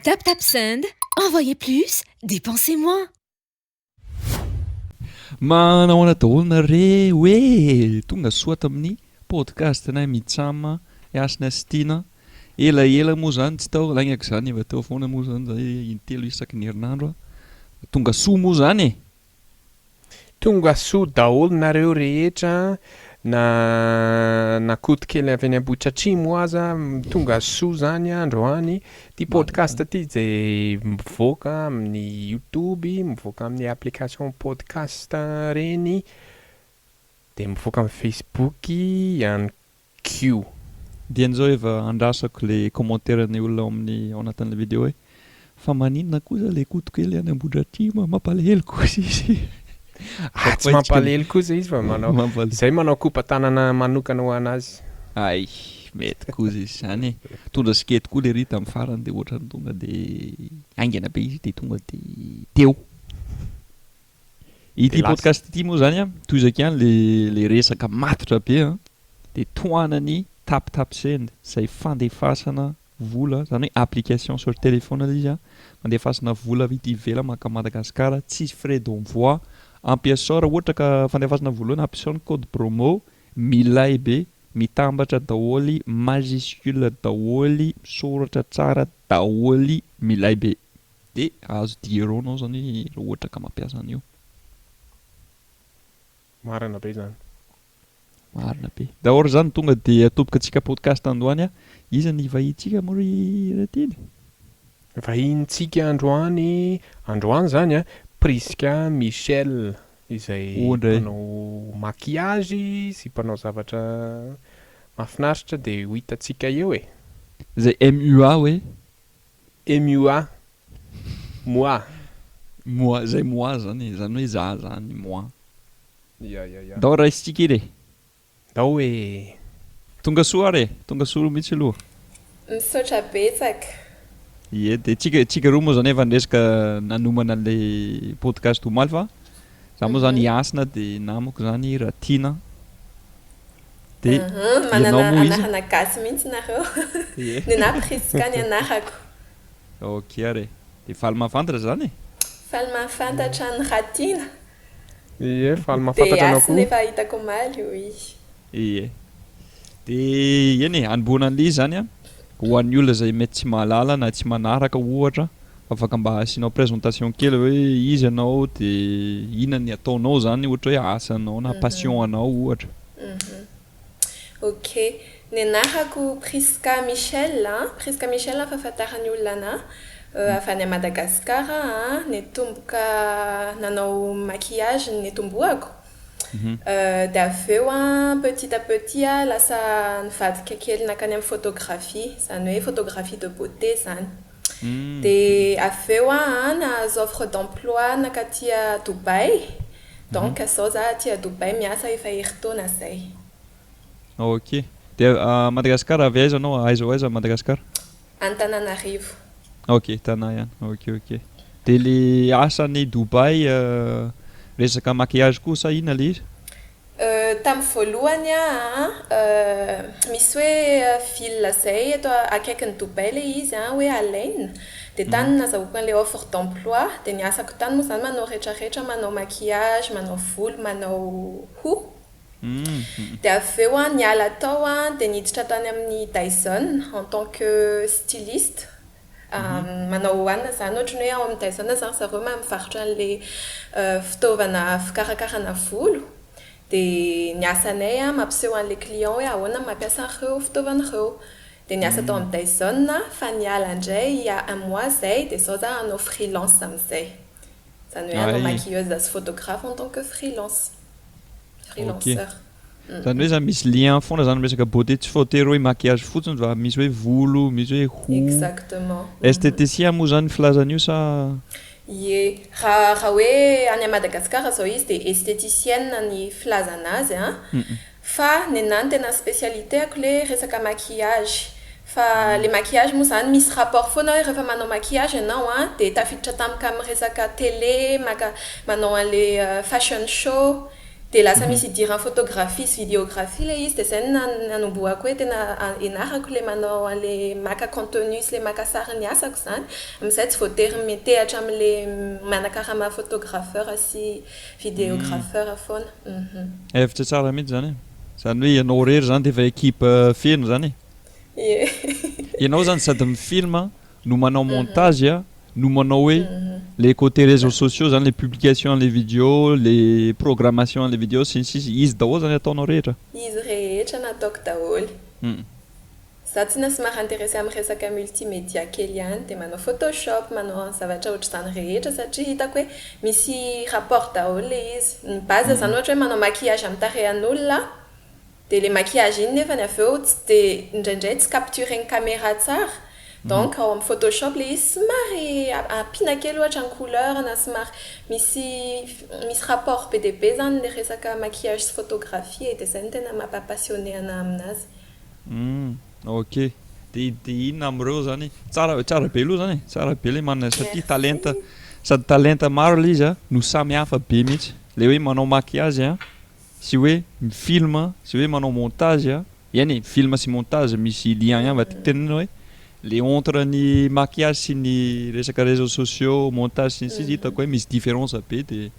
Tap Tap Send, envoyez plus, dépensez moins. Manahoana daholo nareo e! Tonga soa ato amin'ny podcast nay Mitsam, Hasina sy Tiana. Elaela moa zany tsy tao, laingako zany efa teo foana moa zany zay intelo isaky ny herinandro. Tonga soa moa zany e! Tonga soa daholo nareo rehetra na na Koto kely avy any Ambohitratrimo aza tonga soa zany androany. Ity podcast ity dia mivoaka amin'ny youtube, mivoaka amin'ny application podcast reny, dia mivoaka amin'ny facebook ihany koa. Dieny zao efa andrasako le commentaire ny olona ao amin'ny ao anatin'le video hoe fa maninona kosa le Koto kely any Ambohidratrimo mampalahelo kosa izy. Ah tsy mampalahelo kosa izy fa manao zay manao kopa-tanana manokana ho anazy. Hay, mety kosa izy zany e. Mitondra skate koa lery tamin'ny farany dia ohatran'ny tonga dia haingana be izy dia tonga dia teo. Ity podcast ity moa zany an, tohizako ihany le le resaka matotra be an, dia tohanan'ny Tap Tap Send izay fandefasana vola, izany hoe application sur téléphone ilay izy an, fandefasana vola avy ety ivelany mankany Madagascar, tsisy frais d'envoi, ampiasao raha ohatra ka fandefasana voalohany ampiasao ny code promo milay be, mitambatra daholo, majuscule daholo, misoratra tsara daholo, milay be. Dia ahazo dix euros anao zany raha ohatra ka mampiasa an'io. Marina be zany. Marina be. D'abord zany tonga dia atomboka antsika podcast androany a. Iza ny vahintsika moa ry Ratiana? Vahintsika androany, androany zany a, Prisca Michel izay mpanao maquillage sy mpanao zavatra mahafinaritra dia ho hitantsika eo e. Izay MUA hoe? MUA, moi. Moi, zay moi zany e, zany hoe za zany, moi. Ya ya ya. Ndao raisintsika iny e. Ndao e. Tonga soa ary e, tonga soa mihitsy aloha. Misaotra betsaka. Ie, dia tsika tsika roa moa zany efa niresaka nanomana an'ilay podcast omaly fa za moa zany i Hasina dia namako zany Ratiana. Dia ianao moa iza? Manana anarana gasy mihitsy nareo. Nenah Prisca ny anarako. Ok ary e. Dia faly mahafantatra izany e. Faly mahafantatra an'i Ratiana. Ie, faly mahafantatra anao koa. Dia Hasina efa hitako omaly, oui. Ie. Dia eny e, hanombohana an'ilay izy izany an, ho an'ny olona izay mety tsy mahalala na tsy manaraka ohatra, afaka mba asianao présentation kely hoe iza ianao dia inona ny ataonao izany ohatra hoe asanao na passion anao ohatra. Ok. Ny anarako Prisca Michel a, Prisca Michel ny fahafantaran'ny olona anah, avy any Madagascar aho a, nitomboka nanao maquillage ny nitombohako, dia avy eo an, petit à petit aho lasa nivadika kely nankany amin'ny photographie, izany hoe photographie de beauté izany. Dia avy eo aho nahazo offre d'emploi nankaty Dubaï, donc izao za aty Dubaï miasa efa herintaona izay. Ok. Dia Madagascar avy aiza anao? Aiza ho aiza Madagascar? Antananarivo. Ok, Tana ihany. Ok ok. Dia le asa any Dubaï resaka maquillage koa sa inona le izy? Tamin'ny voalohany aho an, misy hoe ville izay eto akaikin'i Dubaï ilay izy an, hoe Al Ain, dia tany no nazahoako an'ilay offre d'emploi, dia ny asako tany moa izany manao retraretra, manao maquillage, manao volo, manao hoho. Dia avy eo aho niala tao an, dia niditra tany amin'ny Dyson en tant que styliste, Manao hohanina izany, ohatran'ny hoe ao amin'ny Dyson izany ry zareo mivarotra an'ilay fitaovana fikarakarana volo. Dia ny asanay an, mampiseho an'ilay client hoe ahoana ny mampiasa an'ireo fitaovana ireo. Dia niasa tao amin'ny Dyson aho, fa niala indray il y a un mois izay, dia izao za hanao freelance amin'izay. Izany hoe hanao maquilleuse sy photographe en tant que freelance. Freelanceur. Zany hoe zany misy lien foana zany resaka beauté tsy voatery hoe maquillage fotsiny fa misy hoe volo, misy hoe hoho. Exactement. Esthéticien moa zany filazana io sa? Ie, raha raha hoe any à Madagascar zao izy dia esthéticienne ny filazana azy an, fa nenah ny tena spécialité-ako le resaka maquillage, fa le maquillage moa zany misy rapport foana hoe rehefa manao maquillage ianao an dia tafiditra tampoka amin'ny resaka télé, maka manao an'le fashion show. Dia lasa misy idiran'ny photographie sy vidéographie ilay izy, dia izay no nanombohako hoe tena ianarako ilay manao an'ilay maka contenu sy ilay maka sary ny asako izany. Amin'izay tsy voatery miantehatra amin'ilay manakarama photographeur sy vidéographeur foana. Hevitra tsara mihitsy izany e. Izany hoe ianao irery izany dia efa équipe feno izany e. Ie. Ianao izany sady mi-film no manao montage no manao hoe le côté réseaux sociaux zany le publication an'le vidéo, le programmation an'le vidéo sy ny sisa izy daholo zany ataonao rehetra? Izy rehetra nataoko daholo. Za tsinona somary intéressé amin'ny resaka multimédia kely ihany dia manao photoshop, manao zavatra ohatr'izany rehetra satria hitako hoe misy rapport daholo le izy. Ny base zany ohatra hoe manao maquillage amin'ny tarehan'olona Dia le maquillage iny nefany avy eo tsy dia indraindray tsy capturer-n'ny caméra tsara, donc ao amin'ny photoshop le izy somary ampiana kely ohatra ny couleur na somary misy misy rapport be dia be zany le resaka maquillage sy photographie e, dia zay no tena mampa-passionner anah aminazy. Humm ok, dia dia inona amin'ireo zany, tsara tsara be aloha zany e, tsara be le manana satria talenta sady talenta maro le izy a no samy hafa be mihitsy, le hoe manao maquillage an sy hoe mi-film sy hoe manao montage a, eny e, film sy montage misy lien ihany fa tiako tenenina hoe le entre ny maquillage sy ny resaka réseaux sociaux, montage sy ny sisa hitako hoe misy différence be de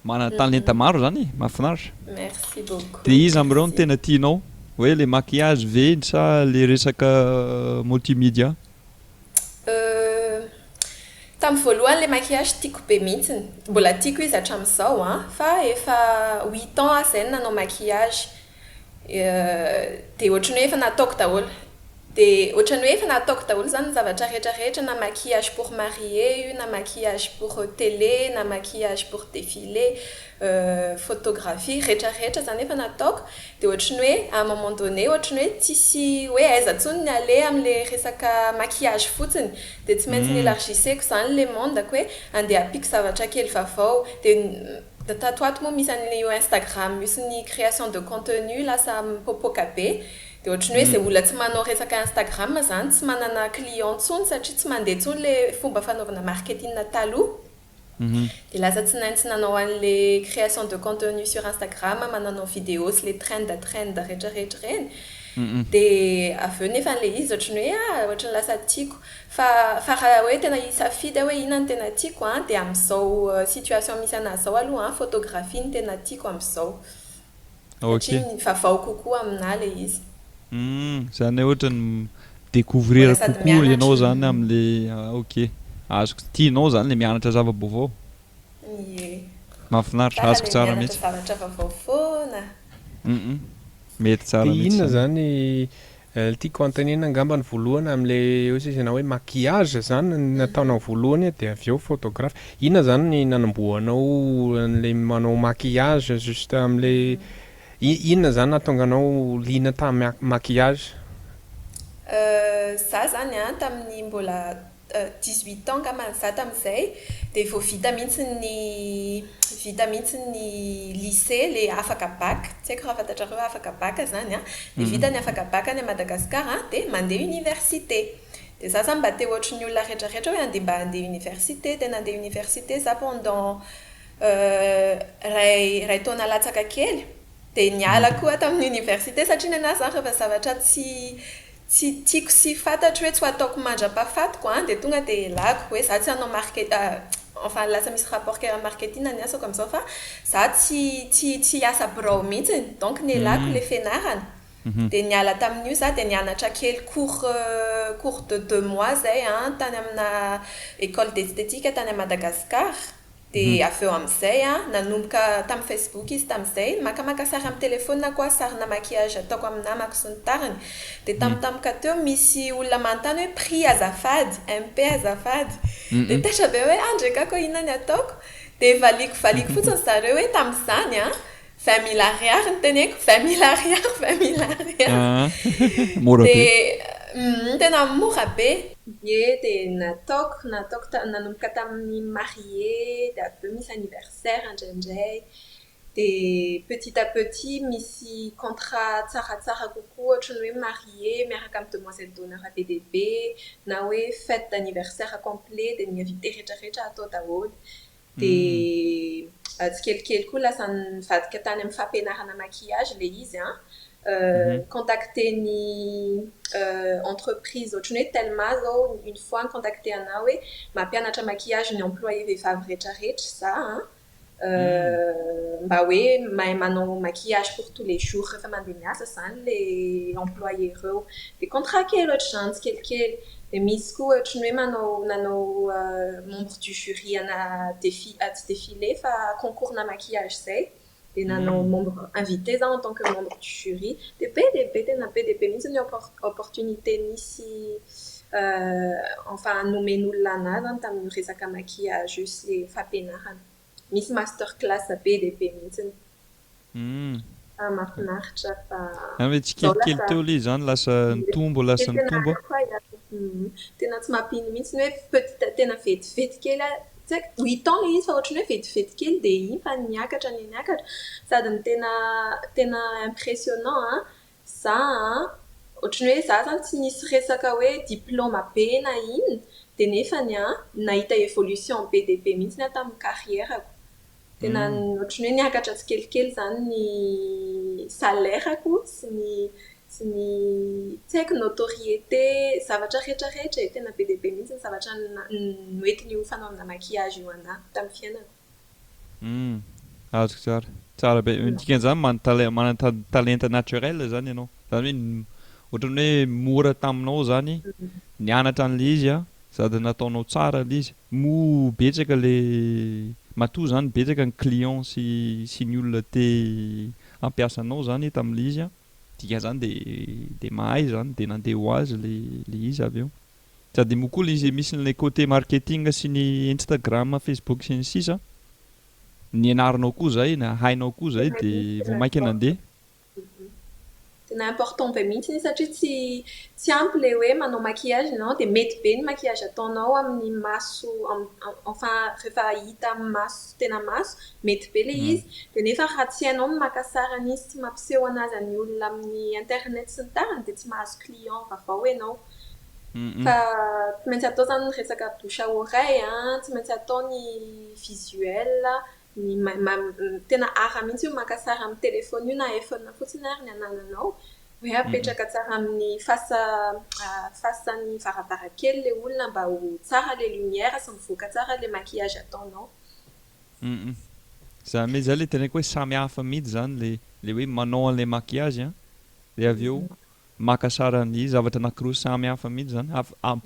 manana talenta maro zany e, mahafinaritra. Merci beaucoup. De iza amin'ireo no tena tianao? Hoe le maquillage ve sa le resaka multimedia? Euh, tamin'ny voalohany ilay maquillage tiako be mihitsiny, mbola tiako izy hatramin'izao an, fa efa huit ans aho izay no nanao maquillage, dia ohatran'ny hoe efa nataoko daholo, dia ohatran'ny hoe efa nataoko daholo izany ny zavatra rehetra rehetra na maquillage pour marié io na maquillage pour télé na maquillage pour défilé, photographie, rehetra rehetra izany efa nataoko, Dia ohatry ny hoe à un moment donné ohatry ny hoe tsisy hoe aiza intsony ny aleha amin'ilay resaka maquillage fotsiny. Dia tsy maintsy ni-élargisseko izany ilay monde-ko hoe andeha hampiako zavatra kely vaovao. Dia tato ho ato moa misy an'io Instagram io sy ny création de contenu lasa mipoapoaka be. Dia ohatry ny hoe izay olona tsy manao resaka Instagram izany tsy manana client intsony satria tsy mandeha intsony ilay fomba fanaovana marketing taloha. Dia lasa tsy naintsy nanao an'le création de contenu sur Instagram, mananao vidéo sy le trend trend rehetra rehetra ireny. Dia avy eo nefa an'le izy ohatran'ny hoe ah ohatran'ny lasa tiako. Fa fa raha hoe tena hisafidy aho hoe inona no tena tiako an, dia amin'izao situation misy an'ahy izao aloha an, photographie no tena tiako amin'izao. Satria vaovao kokoa amin'ahy ilay izy. Humm, zany hoe ohatran'ny mi-découvrir Mbola sady kokoa mianatra. ianao zany amin'le ah ok, azoko, tianao zany le mianatra zava-baovao? Ie. Mahafinaritra, Tsara azoko le tsara mianatra mihitsy. zavatra vaovao foana. Humm, mety tsara Dia mihitsy inona zany. zany tiako anontaniana angamba ny voalohany amin'ilay hoe izy ianao hoe maquillage zany no nataonao voalohany dia avy eo photographe. Inona zany ny nanombohanao an'ilay manao maquillage juste amin'ilay inona zany nahatonga anao liana tamin'ny maquillage? Za zany an tamin'ny mbola 18 ans angambany za tamin'izay dia vao vita mihitsy ny vita mihitsy ny lycée le afaka bac, tsy haiko raha fantatrareo hoe afaka bac zany an, dia vita ny afaka bac any Madagascar an, dia mandeha université. Dia za zany mba te ohatry ny olona rehetra rehetra hoe andeha mba handeha université, dia nandeha université za pendant iray iray taona latsaka kely, dia niala koa tamin'ny université satria ny anahy zany rehefa zavatra tsy tsy tiako sy fantatro hoe tsy ho ataoko mandra-pahafatiko an, dia tonga dia elako hoe za tsy hanao market enfin lasa misy rapport kely amin'ny marketing ny asako amin'izao fa za tsy tsy tsy hiasa birao mihitsiny donc nelako ilay fianarana dia niala tamin'io za dia nianatra kely cours cours de deux mois zay an tany amina école d'esthétique tany Madagascar. Dia avy eo amin'izay an, nanomboka tamin'ny Facebook izy tamin'izay, makamaka sary amin'ny telephone-ko aho, sarina maquillage ataoko amin'ny namako sy ny tariny. Dia tampotampoka teo misy olona manontany hoe prix azafady, MP azafady. Dia taitra be hoe ah ndry kako inona ny ataoko? Dia valiako valiako fotsiny zareo hoe tamin'izany an, 20 mille ariary no teneniko, 20 mille ariary, 20 mille ariary. Mora be. Dia tena mora be. Ie, dia nataoko, nataoko nanomboka tamin'ny marié, dia avy eo misy anniversaire indraindray, dia petit à petit misy contrat tsaratsara kokoa ohatran'ny hoe marié miaraka amin'ny demoiselle d'honneur be dia be, na hoe fête d'anniversaire complet dia ny invité rehetra rehetra atao daholo. Dia tsikelikely koa lasa nivadika tany amin'ny fampianarana maquillage ilay izy an. Contacter ny entreprise ohatran'ny hoe Telma zao une fois ni-contacter anahy hoe mampianatra maquillage ny employé vehivavy rehetrarehetra za an. Mba hoe mahay manao maquillage pour tous les jours rehefa mandeha miasa izany ilay employé ireo. Dia contrat kely ohatr'izany tsikelikely. Dia misy koa ohatran'ny hoe manao nanao membre du jury ana défi, tsy défilé fa concours-na maquillage izay. Dia nanao membre invité zaho en tant que membre du jury. Dia be dia be, tena be dia be mihitsy ny opportunité nisy, enfin nomen'olona anahy zany tamin'io resaka maquillage io sy ilay fampianarana. Misy master class be dia be mihitsy. Fa mahafinaritra fa Zany hoe tsikelikely teo ilay izy zany lasa nitombo, lasa nitombo. Tena tsy mampino mihitsy ny hoe petit, tena vetivety kely, tsy haiko 8 ans ilay izy fa ohatran'ny hoe vetivety kely dia iny fa niakatra ny niakatra. Sady ny tena impressionnant an, za an, ohatran'ny hoe za zany tsy nisy resaka hoe diplôme be na inona, dia nefany an nahita évolution be dia be mihitsy aho tamin'ny carrière-ko. Tena ohatran'ny hoe niakatra tsikelikely zany ny salaire-ko sy ny tsy haiko, notoriété, zavatra rehetrarehetra e, tena be dia be mihitsy ny zavatra noentin'io fanaovana maquillage io anahy tamin'ny fiainako. Azoko tsara. Tsara be. Dikan'izany manana talenta naturel zany ianao. Zany hoe ohatran'ny hoe mora taminao zany nianatra an'ilay izy an, sady nataonao tsara ilay izy. Moa betsaka le matoa zany betsaka ny client sy ny olona te hampiasa anao zany tamin'ilay izy an. Dikan'izany de mahay zany, de nandeha ho azy le izy avy eo. Sady moa koa le izy misy n'ilay côté marketing sy ny Instagram, Facebook sy ny sisa. Nianaranao koa zay na hainao koa zay, de vao mainka nandeha. Tena important be mihitsy iny satria tsy ampy le hoe manao maquillage ianao dia mety be ny maquillage ataonao amin'ny maso, enfin rehefa hita amin'ny maso, tena maso mety be le izy, dia nefa raha tsy hainao ny maka sary an'izy, tsy mampiseho anazy any olona amin'ny internet sy ny tariny, dia tsy mahazo client vaovao ianao. Fa tsy maintsy atao zany ny resaka bouche à oreille an, tsy maintsy atao ny visuel, ny tena art mihitsy io maka sary amin'ny téléphone io na iPhone fotsiny ary ny anananao, hoe apetraka tsara amin'ny face ny varavarankely le olona mba ho tsara le lumière sy mivoaka tsara le maquillage ataonao. Zany hoe zay le tenako hoe samy hafa mihitsy zany le hoe manao an'ilay maquillage an, de avy eo maka sary an'ilay izy, zavatra anankiroa samy hafa mihitsy zany.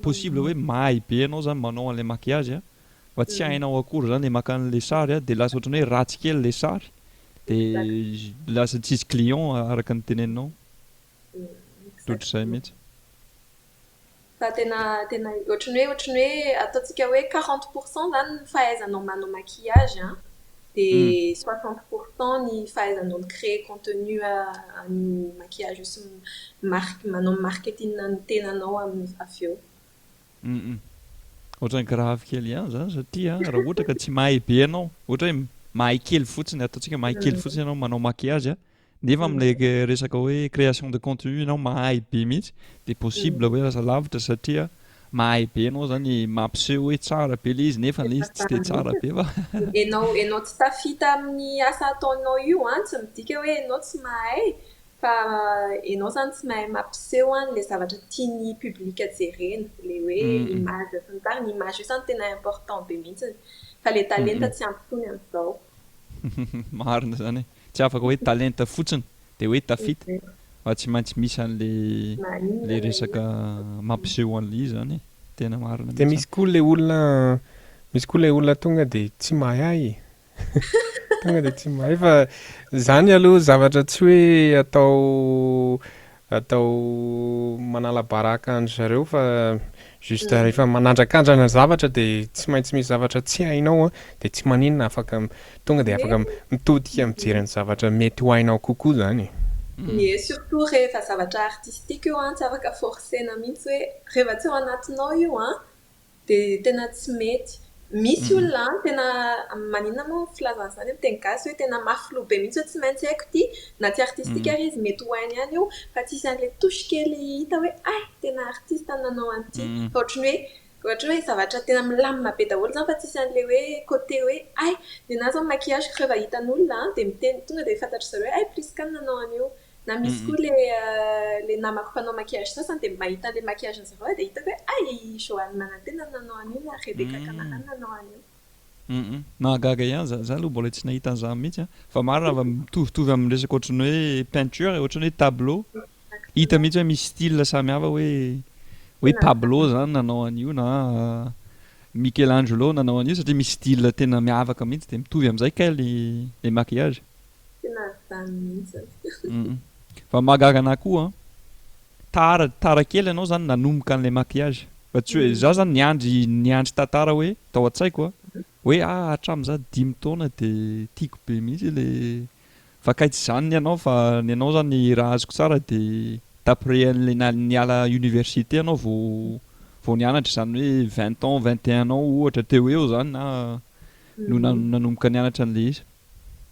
Possible hoe mahay be ianao zany manao an'ilay maquillage an, fa tsy hainao akory zany le maka an'ilay sary an, de lasa ohatran'ny hoe ratsy kely le sary, de lasa tsisy client araka ny teneninao. Ohatr'izay mihitsy. Fa tena ohatran'ny hoe ataontsika hoe 40 % zany ny fahaizanao manao maquillage an, dia 60 % ny fahaizanao mi-créer contenu an'io maquillage io sy manao marketing ny tenanao amin'ny avy eo. Ohatran'ny grave kely ihany zany satria raha ohatra ka tsy mahay be ianao, ohatra hoe mahay kely fotsiny, ataontsika mahay kely fotsiny ianao manao maquillage an, nefa amin'ilay resaka hoe création de contenu ianao mahay be mihitsy, de possible hoe lasa lavitra satria mahay be ianao zany mampiseho hoe tsara be le izy, nefa le izy tsy de tsara be fa Ianao tsy tafita amin'ny asa ataonao io an, tsy midika hoe ianao tsy mahay, fa ianao zany tsy mahay mampiseho an le zavatra tian'ny public jerena, le hoe image sy ny tariny, image io zany tena important be mihitsiny, fa le talenta tsy ampy intsony amin'izao. Marina zany e. Tsy afaka hoe talenta fotsiny de hoe tafita, fa tsy maintsy misy an'le le resaka mampiseho an'le izy zany e. Tena marina De mihitsy. Misy koa le olona tonga de tsy mahay ahy. Tonga de tsy mahay, fa zany aloha zavatra tsy hoe atao manala baraka an-dry zareo, fa juste rehefa manandrakandrana zavatra de tsy maintsy misy zavatra tsy hainao an, de tsy maninona, afaka tonga de afaka mitodika mijery ny zavatra mety ho hainao kokoa zany. Ie, surtout rehefa zavatra artistique io an, tsy afaka forcena mihitsy hoe rehefa tsy ao anatinao io an, de tena tsy mety. Misy olona an, tena maninona moa filazana izany amin'ny teny gasy, hoe tena mafy loha be mihitsy hoe tsy maintsy haiko ity, na tsy artistique ary izy mety ho hainy ihany io, fa tsisy an'ilay touche kely hita hoe ay, tena artiste no nanao an'ity. Fa ohatran'ny hoe Ohatra hoe zavatra tena milamina be daholo izany fa tsisy an'ilay hoe côté hoe hay, ny anahy izao maquillage rehefa hitan'olona dia miteny tonga dia fantatry zareo hoe hay Prisca no nanao an'io. Na misy koa ilay ilay namako mpanao maquillage sasany dia mahita an'ilay maquillage-ny zareo aho dia hitako hoe hay i Johanne Manantena no nanao an'io na Rebecca Camara no nanao an'io. Mahagaga ihany za, za aloha mbola tsy nahita an'izany mihitsy an. Fa marina fa mitovitovy amin'ny resaka ohatran'ny hoe peinture, ohatran'ny hoe tableau. Hita mihitsy hoe misy style samy hafa hoe hoe Pablo zany nanao an'io na Michelangelo nanao an'io satria misy style tena miavaka mihitsy dia mitovy amin'izay kay le le maquillage. Tena zany mihitsy. Fa mahagaga anah koa an, tara tara kely ianao zany nanomboka an'ilay maquillage. Fa tsy hoe za zany niandry niandry tantara hoe tao an-tsaiko an, hoe ah hatramin'izaho dimy taona dia tiako be mihitsy ilay Fa kay tsy zany ny anao fa ny anao zany raha azoko tsara de d'après an'le niala université anao vao vao nianatra izany hoe 20 ans 21 ans ohatra teo ho eo zany na no nanomboka nianatra an'le izy.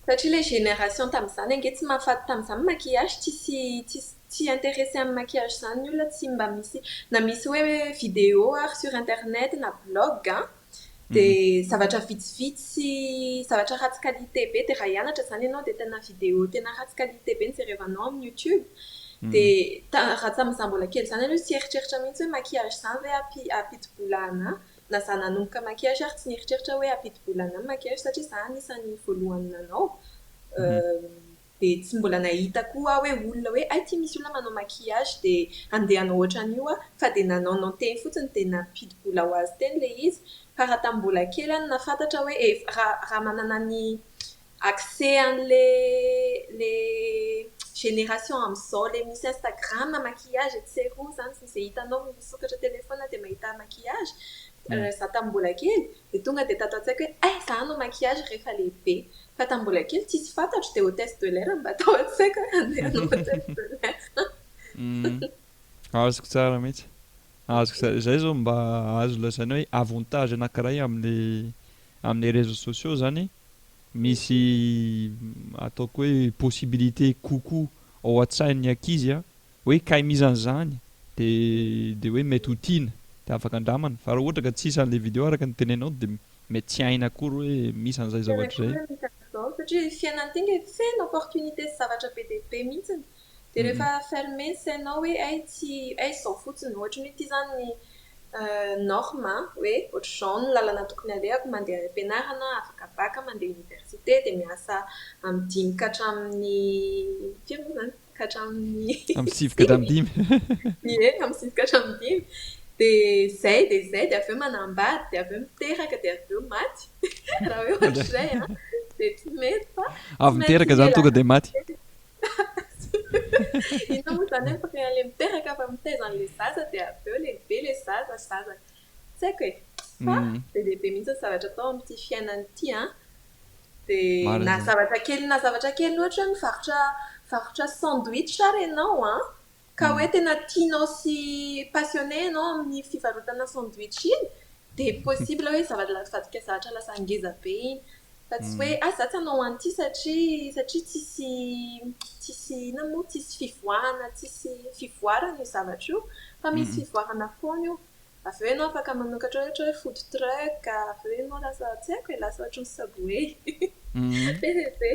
Satria le génération tamin'izany ange tsy mahafaty tamin'izany maquillage tsisy tsisy tsy intéressé amin'ny maquillage zany ny olona tsy mba misy na misy hoe vidéo ary sur internet na blog an. Dia zavatra vitsivitsy sy zavatra ratsy qualité be dia raha hianatra izany ianao dia tena vidéo tena ratsy qualité be no jerevanao amin'ny youtube. Dia raha tamin'izaho mbola kely izany aloha tsy hieritreritra mihitsy hoe maquillage izany ve hampidi-bola anà. Na izaho nanomboka maquillage ary tsy nieritreritra hoe hampidi-bola anà ny maquillage satria izaho anisan'ny voalohany nanao. Dia tsy mbola nahita koa aho hoe olona hoe hay ity misy olona manao maquillage dia andeha hanao ohatran'io aho fa dia nanaonao teny fotsiny dia nampidi-bola ho azy teny ilay izy fa raha tamin'ny mbola kely aho no nahafantatra hoe efa raha raha manana ny accès an'ilay le génération amin'izao ilay misy instagram maquillage et cetera izany izay hitanao misokatra téléphone dia mahita maquillage raha izaho tamin'ny mbola kely dia tonga dia tato an-tsaiko hoe hay izaho hanao maquillage rehefa lehibe Fa tamin'ny mbola kely tsisy fantatro dia hôtesse de l'air no mba tao an-tsaiko hoe handeha hanao hôtesse de l'air. Azoko tsara mihitsy. Azoko tsara. Izay izao mba azo lazaina hoe avantage anankiray amin'ilay amin'ilay réseaux sociaux izany, misy ataoko hoe possibilité kokoa ao an-tsain'ny ankizy an, hoe kay misy an'izany dia dia hoe mety ho tiana dia afaka andramana fa raha ohatra ka tsisy an'ilay vidéo araka ny teneninao dia mety tsy haina akory hoe misy an'izay Tsy haina zavatra akory izay. hoe misy an'izao satria fiainana ity nge feno opportunité sy zavatra be dia be mihitsiny dia rehefa fermé ny sainao hoe hay tsy hay izao fotsiny ohatry ny hoe ity izany ny norme hoe ohatr'izao ny lalana tokony alehako mandeha any am-pianarana afaka bac mandeha université dia miasa amin'ny dimy ka hatramin'ny firy moa izany? ka hatramin'ny Amin'ny sivy ka hatramin'ny dimy. Ie, amin'ny sivy ka hatramin'ny dimy. Dia izay, dia izay, dia avy eo manambady, dia avy eo miteraka, dia avy eo maty. Raha hoe ohatr'izay an, dia tsy mety fa Avy tsy maintsy miteraka izany mila tonga dia maty. Inona moa izany hoe après an'ilay miteraka fa mitaiza an'ilay zaza dia avy eo lehibe ilay zaza, zaza tsy haiko e. Fa be dia be mihitsy ny zavatra atao amin'ity fiainana ity an. Dia Marina na izany. zavatra kely na zavatra kely ohatra hoe mivarotra mivarotra sandwich ary ianao an, ka hoe tena tianao sy passionné ianao amin'ny fivarotana sandwich iny, dia possible hoe zavatra mivadika zavatra lasa ngeza be iny. Fa tsy hoe ah za tsy hanao an'ity satria satria tsisy tsisy inona moa tsisy fivoahana tsisy fivoarana io zavatra io, fa misy fivoarana foana io. Avy eo ianao afaka manokatra ohatra hoe food truck, avy eo ianao lasa tsy haiko e, lasa ohatran'ny Subway. Be dia be.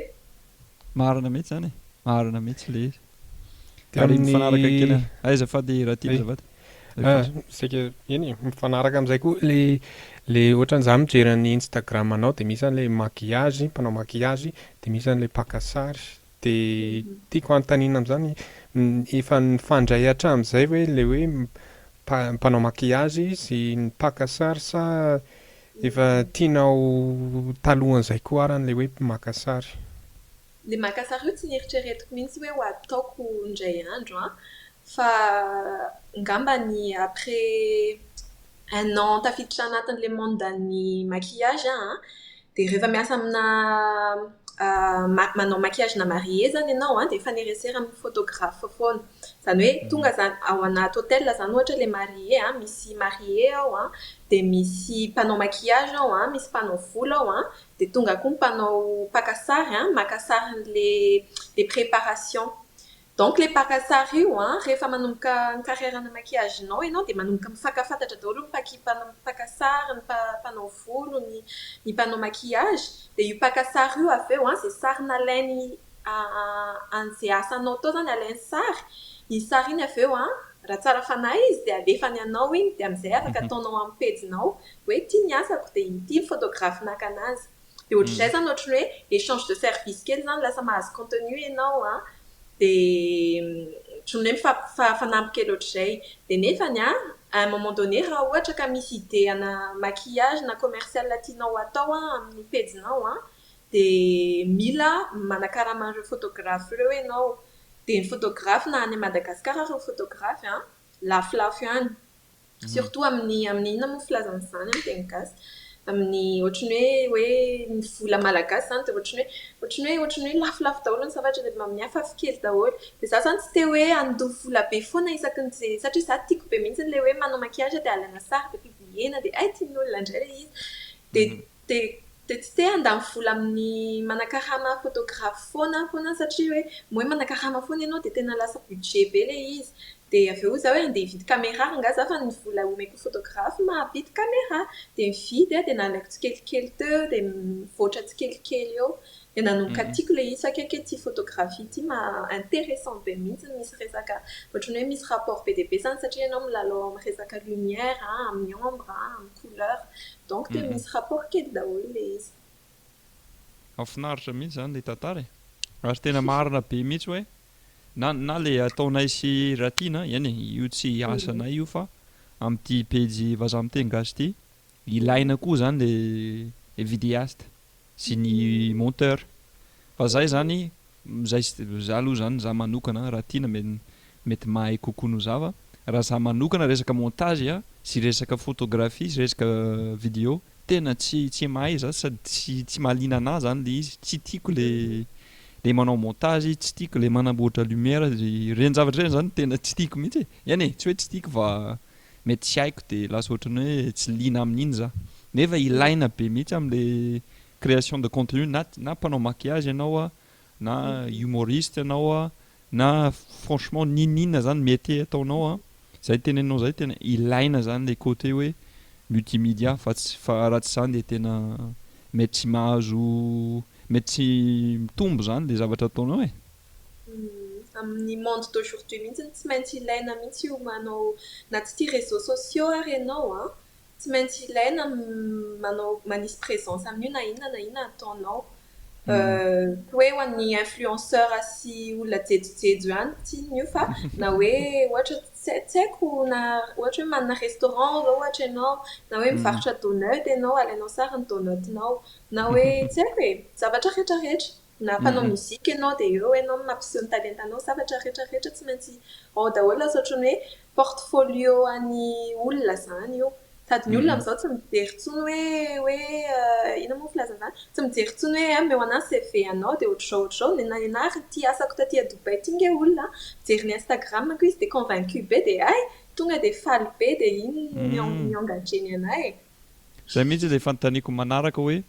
Marina mihitsy izany e, marina mihitsy ilay izy. Dia Ary amin'ny mifanaraka kely an, ay azafady Ratiana Ay. azafady. Ah, saika eny e, mifanaraka amin'izay koa le le ohatran'izaho mijery an'ny Instagram anao dia misy an'ilay maquillage, mpanao maquillage, dia misy an'ilay mpaka sary. Dia tiako hanontaniana amin'izany, efa nifandray hatramin'izay ve ilay hoe mpanao maquillage sy ny mpaka sary sa efa tianao talohan'izay koa ara ilay hoe maka sary? Ilay maka sary io tsy nieritreretiko mihitsy hoe ho ataoko indray andro an, fa angamba ny après un an tafiditra anatin'ilay monde an'ny maquillage aho an, dia rehefa miasa amina manao maquillage na mariée izany ianao an, dia mifanerasera amin'ny photographe foana. Izany hoe tonga izany ao anaty hôtel izany ohatra ilay mariée an, misy mariée ao an, dia misy mpanao maquillage ao an, misy mpanao volo ao an, dia tonga koa ny mpanao mpaka sary an, maka sarin'ilay préparation. Donc le mpaka sary io an, rehefa manomboka ny carrière-na maquillage-nao ianao dia manomboka mifankafantatra daholo ny mpaka sary, ny mpanao volo, ny mpanao maquillage. Dia io mpaka sary io avy eo an, izay sary nalainy an'izay asanao tao izany alainy sary, iny sary iny avy eo an, raha tsara fanahy izy dia alefany anao iny, dia amin'izay afaka ataonao amin'ny pejinao hoe ity ny asako dia ity ny photographe naka anazy. Dia ohatr'izay izany, ohatran'ny hoe échange de service kely izany, lasa mahazo contenu ianao an, dia ohatran'ny hoe mifanampy kely ohatr'izay. Dia nefany an, à un moment donné raha ohatra ka misy idée ana maquillage na commercial tianao atao an amin'ny pejinao an, dia mila manakarama an'ireo photographe ireo ianao. Dia ny photographe na any Madagasikara ireo photographe an, lafolafo ihany. Surtout amin'ny inona moa filazana izany amin'ny teny gasy? Amin'ny ohatran'ny hoe ny vola malagasy izany dia ohatran'ny hoe lafolafo daholo ny zavatra dia mba miafafy kely daholo. Dia izaho izany tsy te hoe handoa vola be foana isaky ny izay, satria izaho tiako be mihitsy ilay hoe manao maquillage dia alaina sary dia publier-na dia hay tian'olona indray ilay izy. Dia tsy te handany vola amin'ny manakarama photographe foana satria hoe moa hoe manakarama foana ianao dia tena lasa budget be ilay izy. Dia avy eo izaho hoe handeha hividy caméra angaha izaho fa ny vola omeko photographe mahavidy caméra. Dia nividy aho dia nalaiko tsikelikely teo dia mivoatra tsikelikely eo. Dia nanomboka tiako ilay izy fa akaiky ity photographie ity ma intéressant be mihitsy, misy resaka ohatran'ny hoe misy rapport be dia be izany satria ianao milalao amin'ny resaka lumière, amin'ny ombre, amin'ny couleur. Donc dia misy rapport kely daholo ilay izy. Mahafinaritra mihitsy izany ilay tantara e. Ary tena marina be mihitsy hoe na le ataonay sy Ratina eny e, io tsy asanay io fa amin'ity pejy vazaha miteny gasy ity ilaina koa izany le vidéaste sy ny monteur. Fa zay zany, zay za aloha zany za manokana, Ratina mety mahay kokoa noho za fa raha za manokana resaka montage a sy resaka photographie sy resaka vidéo tena tsy mahay za sady tsy mahaliana anahy zany le izy, tsy tiako le manao montage, tsy tiako le manamboatra lumière, ireny zavatra ireny zany tena tsy tiako mihitsy e. Eny e, tsy hoe tsy tiako fa mety tsy haiko dia lasa ohatran'ny hoe tsy liana amin'iny za. Nefa ilaina be mihitsy amin'le création de contenu, na mpanao maquillage ianao a, na humoriste ianao a, na franchement n'inon'inona zany mety ataonao a, zay teneninao zay tena ilaina zany le côté hoe multimédia fa tsy fa raha tsy zany dia tena mety tsy mahazo, mety tsy mitombo zany le zavatra ataonao e. Amin'ny monde d'aujourd'hui mihitsy tsy maintsy ilaina mihitsy io manao, na tsy tia réseaux sociaux ary ianao an, tsy maintsy ilaina manao manisy présence amin'io na inona na inona ataonao. Hoe ho an'ny influenceur sy olona jejojejo ihany tiany io fa na hoe ohatra tsy haiko, na ohatra hoe manana restaurant zao ohatra ianao, na hoe mivarotra donut ianao, alainao sary ny donut-nao, na hoe tsy haiko e, zavatra rehetrarehetra. Na mpanao mozika ianao dia eo ianao mampiseho ny talentanao, zavatra rehetrarehetra tsy maintsy ao daholo. Lasa ohatran'ny hoe portfolio an'ny olona izany io. Sady ny olona amin'izao tsy mijery intsony hoe inona moa filazana izany? Tsy mijery intsony hoe omeo anahy CV anao dia ohatr'izao ohatr'izao. Nena ary ity asako taty à Dubaï ity nge olona mijery ny Instagram-ko izy dia convaincu be dia hay tonga dia faly be dia iny no mi-engagé-ny anahy e. Izay mihitsy ilay fanontaniako manaraka hoe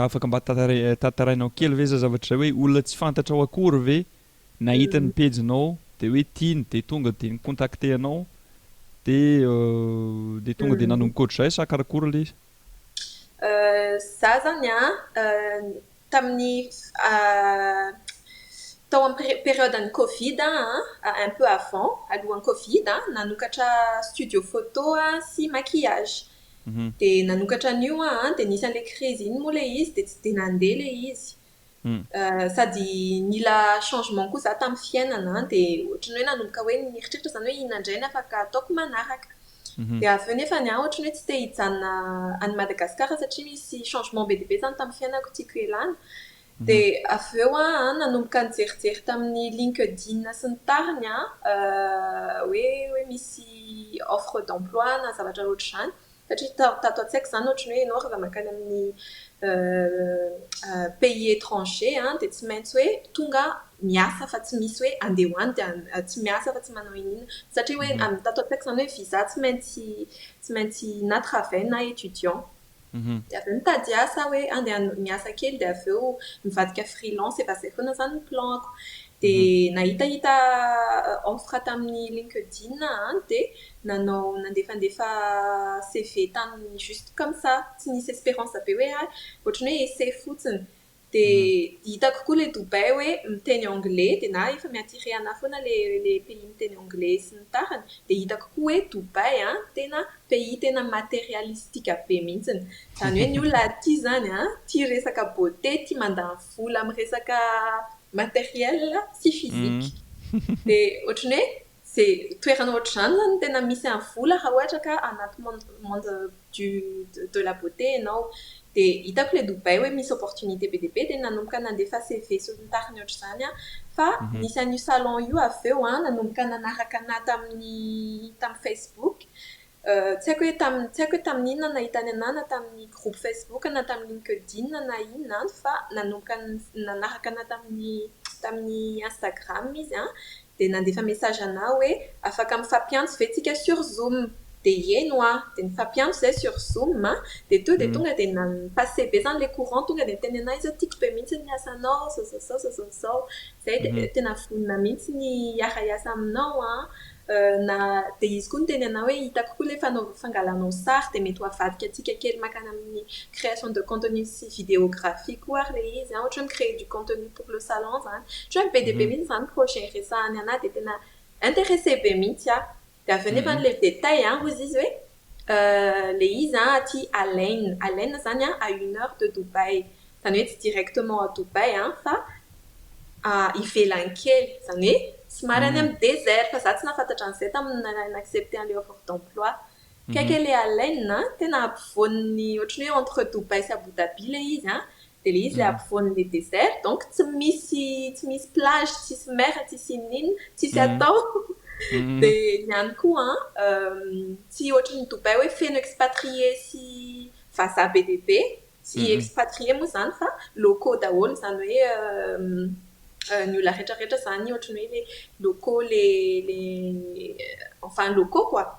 afaka mba tantarainao kely ve izay zavatra izay hoe olona tsy fantatrao akory ve nahita ny pejinao dia hoe tiany dia tonga dia ni-contacter anao dia tonga dia nanomboka ohatr'izay sa karakory ilay izy? Za zany an, tamin'ny tao amin'ny période an'ny Covid an, un peu avant, alohan'ny Covid an, nanokatra studio photo sy maquillage. Dia nanokatra an'io aho an, dia nisy an'ilay crise iny moa ilay izy dia tsy dia nandeha ilay izy. Sady nila changement koa za tamin'ny fiainana dia ohatran'ny hoe nanomboka hoe nieritreritra izany hoe inona indray no afaka ataoko manaraka. Dia avy eo nefany aho ohatran'ny hoe tsy te hijanona any Madagasikara satria misy changement be dia be izany tamin'ny fiainako tiako hialana. Dia avy eo aho nanomboka nijerijery tamin'ny LinkedIn sy ny tariny hoe misy offre d'emploi na zavatra ohatr'izany. Satria tato an-tsaiko izany ohatran'ny hoe ianao rehefa mankany amin'ny pays étranger an, dia tsy maintsy hoe tonga miasa fa tsy misy hoe andeha ho any dia tsy miasa fa tsy manao inona. Satria hoe amin'ny tato an-tsaiko izany hoe visa tsy maintsy na travail na étudiant. Dia avy eo nitady asa hoe andeha miasa kely dia avy eo mivadika freelance efa izay foana izany ny plan-ko. Dia nahitahita offre tamin'ny LinkedIn aho dia nanao nandefandefa CV tamin'ny juste comme ça, tsy nisy espérance be hoe ohatran'ny hoe essai fotsiny. Dia hitako koa ilay Dubaï hoe miteny anglais dia na efa mi-attirer anahy foana ilay pays miteny anglais sy ny tariny. Dia hitako koa hoe Dubaï tena pays tena matérialistique be mihitsiny. Izany hoe ny olona aty izany tia resaka beauté, tia mandany vola amin'ny resaka matériel sy physique. Dia ohatran'ny hoe izay toerana ohatr'izany izany no tena misy an'ny vola raha ohatra ka anaty monde du de la beauté ianao. Dia hitako ilay Dubaï hoe misy opportunité be dia be dia nanomboka nandefa CV sy ny tariny ohatr'izany aho. Fa nisy an'io salon io avy eo nanomboka nanaraka anahy tamin'ny tamin'ny Facebook. Tsy haiko hoe tamin'ny tsy haiko hoe tamin'ny inona nahitany anahy na tamin'ny groupe Facebook na tamin'ny LinkedIn na inona fa nanomboka nanaraka anahy tamin'ny Instagram izy dia nandefa message anahy hoe afaka mifampiantso ve tsika sur Zoom. Dia eny hoa, dia nifampiantso zahay sur Zoom dia tonga dia tonga dia ni-passer be izany ilay courant, tonga dia niteny anahy izy hoe tiako be mihitsy ny asanao zao zao zao zao zao zao. Izay dia tena vonona mihitsy ny hiara-hiasa aminao an. Na dia izy koa niteny anahy hoe hitako koa ilay fangalanao sary dia mety ho avadika antsika kely mankany amin'ny création de contenu sy vidéographie koa ary ilay izy an, ohatra hoe mi-créer du contenu pour le salon izany. Ohatra hoe be dia be mihitsy izany projet resahany anahy dia tena intéressé be mihitsy aho. Dia avy eo nefa ilay détail an, hozy izy hoe ilay izy an aty Al Ain. Al Ain izany an à une heure de Dubaï. Izany hoe tsy directement à Dubaï an fa ivelany kely. Izany hoe somary any amin'ny désert fa za tsy nahafantatra an'izay tamin'ny na-accepter an'ilay offre d'emploi. Kaiky ilay Al Ain tena ampovoan'ny ohatran'ny hoe entre Dubaï sy Abu Dhabi ilay izy an. Dia ilay izy ilay ampovoan'ilay désert donc tsy misy plage, tsisy mer, tsisy inona, tsisy atao. Dia ny any koa an tsy ohatran'ny Dubaï hoe feno expatrié sy vazaha be dia be. Tsy expatrié moa izany fa locaux daholo, izany hoe ny olona rehetrarehetra izany ohatran'ny hoe le locaux, les enfin locaux quoi.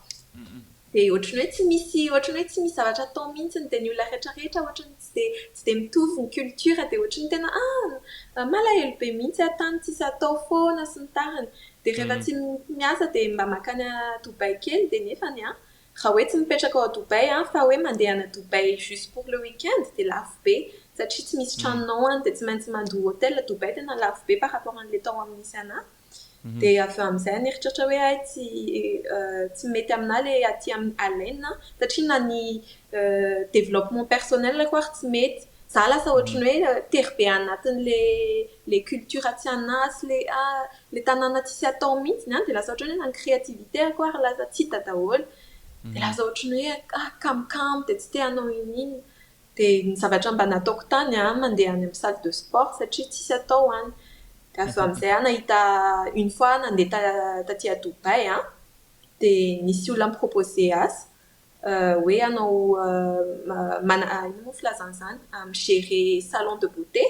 Dia ohatran'ny hoe tsy misy zavatra atao mihitsy, dia ny olona rehetrarehetra ohatran'ny tsy dia mitovy ny culture, dia ohatran'ny tena malahelo be mihitsy aho tany tsisy atao foana sy ny tariny. Dia rehefa tsy miasa dia mba mankany Dubaï kely, dia nefany an raha hoe tsy mipetraka ao Dubaï an fa hoe mandeha any Dubaï juste pour le week-end dia lafo be satria tsy misy tranonao any, dia tsy maintsy mandoa hôtel. Dubaï tena lafo be par rapport an'ilay tao amin'ny misy anahy. Dia avy eo amin'izay nieritreritra hoe ay, tsy mety aminahy ilay aty amin'ny Al Ain satria na ny développement personnel koa ary tsy mety. Za lasa ohatran'ny hoe tery be anatin'ilay le culture tsy anahy sy le tanàna tsisy atao mihitsy an, dia lasa ohatran'ny hoe na ny créativité koa ary lasa tsy hita daholo. Dia lasa ohatran'ny hoe kamokamo dia tsy te hanao inoninona. Dia ny zavatra mba nataoko tany an, mandeha any amin'ny salle de sport satria tsisy atao any. Dia avy eo amin'izay aho nahita une fois nandeha taty à Dubaï an, dia nisy olona ni-proposer asa hoe hanao mana inona moa filazana izany, mi-gérer salon de beauté.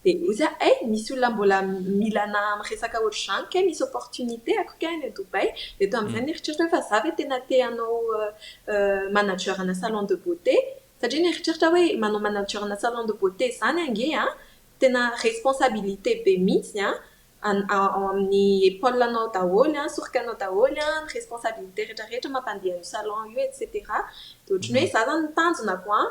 Dia hoy aho ay, misy olona mbola mila anahy amin'ny resaka ohatr'izany kay, misy opportunité ako kay any à Dubaï. Dia teo amin'izay nieritreritra hoe fa za ve tena te hanao manager ana salon de beauté, satria nieritreritra hoe manao manager ana salon de beauté izany ange an tena responsabilité be mihitsy an, ao amin'ny épaule anao daholo an, soroka anao daholo an, ny responsabilité rehetrarehetra mampandeha an'io salon io, et cetera. Dia ohatran'ny hoe za zany ny tanjonako an,